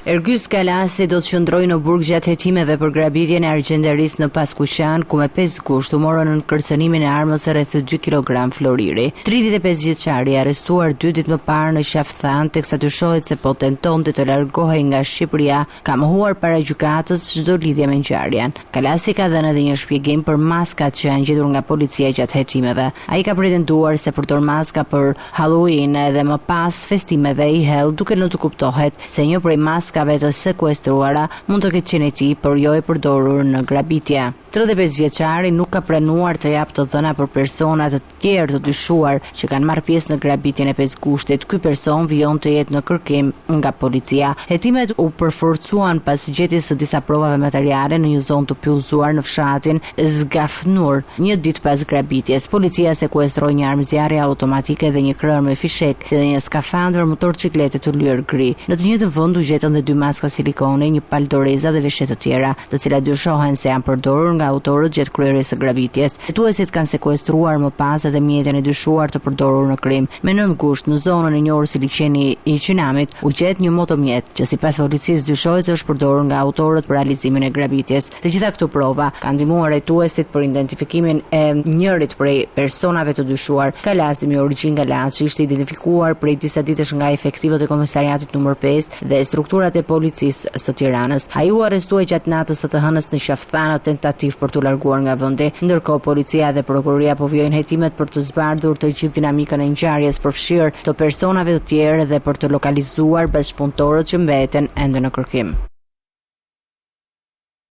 Ergys Kalasi do të qëndrojë në burg gjatë hetimeve për grabitjen e argjenderisë në Paskuqan, ku me 5 gusht u morën nën kërcënimin e armës rreth 2 kg floriri. 35 vjeçari i arrestuar dy ditë më parë në Qafë Thanë, teksa dyshohet se po tentonte të largohej nga Shqipëria, ka mohuar para gjykatës çdo lidhje me ngjarjen. Kalasi ka dhënë edhe një shpjegim për maskat që janë gjetur nga policia gjatë hetimeve. Ai ka pretenduar se përdor maska për Halloween dhe më pas festimeve i hedh duke lënë të kuptohet se një prej maskave të sekuestruara mund të ketë qenë e tij, por jo e përdorur në grabitje. 35 vjeçari nuk ka pranuar të japë të dhëna për persona të tjerë të dyshuar që kanë marrë pjesë në grabitjen e 5 gushtit. Ky person vijon të jetë në kërkim nga policia. Hetimet u përforcuan pas gjetjes së disa provave materiale në një zonë të pyllëzuar në fshatin Zgafnur. Një ditë pas grabitjes, policia sekuestroi një armë zjarri automatike dhe një krehër me fishek dhe një skafandër motorçiklete të lyer gri. Në të njëjtën vend u gjetën dhe dy maska silikoni, një palë doreza dhe veshje të tjera, të cilat dyshohen se janë përdorur nga autorët gjatë kryerjes së grabitjes. Hetuesit kanë sekuestruar më pas edhe mjetin e dyshuar të përdorur në krim. Me 9 gusht, në zonën e njohur si liqeni i Qinamit, u gjet një motomjet, që sipas policisë dyshohet se është përdorur nga autorët për realizimin e grabitjes. Të gjitha këto prova kanë ndihmuar hetuesit për identifikimin e njërit prej personave të dyshuar. Kalasi me origjinë nga Laçi ishte identifikuar prej disa ditësh nga efektivët e komisariatit numër 5 dhe strukturat e policisë së Tiranës. Ai u arrestua gjatë natës së të hënës në Qafë Thanë në tentativë për t'u larguar nga vendi. Ndërkohë, policia dhe prokuroria po vijojnë hetimet për të zbardhur të gjithë dinamikën e ngjarjes, përfshirë të personave të tjerë dhe për të lokalizuar bashkëpunëtorët që mbeten ende në kërkim.